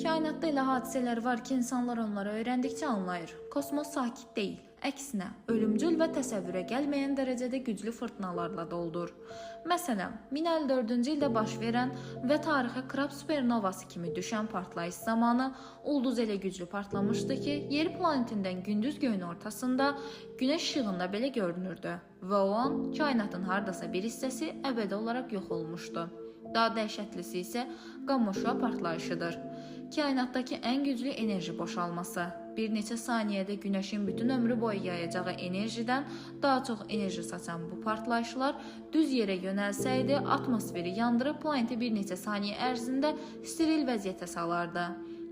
Kainatda elə hadisələr var ki, insanlar onları öyrəndikcə anlayır. Kosmos sakit deyil. Əksinə, ölümcül və təsəvvürə gəlməyən dərəcədə güclü fırtınalarla doludur. Məsələn, 1054-cü ildə baş verən və tarixə Krab supernovası kimi düşən partlayış zamanı ulduz elə güclü partlamışdı ki, yer planetindən gündüz göyün ortasında günəş işığında belə görünürdü və o an kainatın hardasa bir hissəsi əbədi olaraq yox olmuşdu. Daha dəhşətlisi isə qamma şüa partlayışıdır. Kainatdakı ən güclü enerji boşalması. Bir neçə saniyədə günəşin bütün ömrü boyu yayacağı enerjidən daha çox enerji saçan bu partlayışlar düz yerə yönəlsəydi, atmosferi yandırıb planeti bir neçə saniyə ərzində steril vəziyyətə salardı.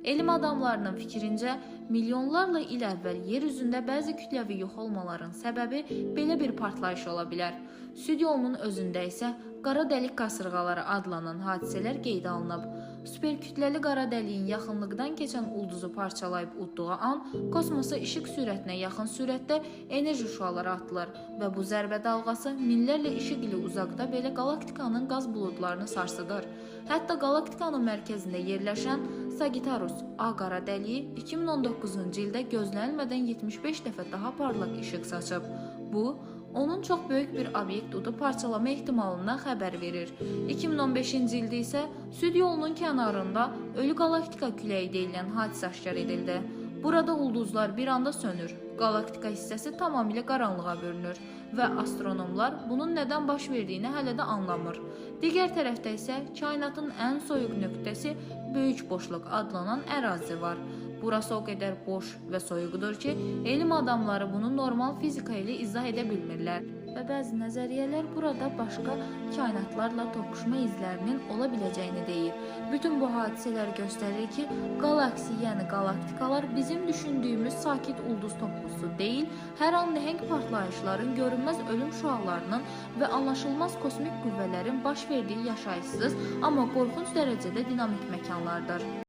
Elm adamlarının fikrincə, milyonlarla il əvvəl yer üzündə bəzi kütləvi yox olmaların səbəbi belə bir partlayış ola bilər. Süd yolunun özündə isə qara dəlik qasırğaları adlanan hadisələr qeydə alınıb. Superkütləli qara dəliyin yaxınlıqdan keçən ulduzu parçalayıb udduğu an kosmosa işıq sürətinə yaxın sürətdə enerji şüaları atılır və bu zərbə dalğası minlərlə işıq ili uzaqda belə qalaktikanın qaz buludlarını sarsıdır. Hətta qalaktikanın mərkəzində yerləşən Sagittarius A qara dəliyi 2019-cu ildə gözlənilmədən 75 dəfə daha parlaq işıq saçıb. Bu, onun çox böyük bir obyekt udub parçalama ehtimalından xəbər verir. 2015-ci ildə isə Süd yolunun kənarında ölü qalaktika küləyi deyilən hadisə aşkar edildi. Burada ulduzlar bir anda sönür, qalaktika hissəsi tamamilə qaranlığa bürünür və astronomlar bunun nədən baş verdiyini hələ də anlamır. Digər tərəfdə isə kainatın ən soyuq nöqtəsi böyük boşluq adlanan ərazi var. Burası o qədər boş və soyuqdur ki, elm adamları bunu normal fizika ilə izah edə bilmirlər və bəzi nəzəriyyələr burada başqa kainatlarla toqquşma izlərinin ola biləcəyini deyir. Bütün bu hadisələr göstərir ki, qalaksi, yəni qalaktikalar bizim düşündüyümüz sakit ulduz toplusu deyil, hər an nəhəng partlayışların, görünməz ölüm şüalarının və anlaşılmaz kosmik qüvvələrin baş verdiyi yaşayışsız, amma qorxunc dərəcədə dinamik məkanlardır.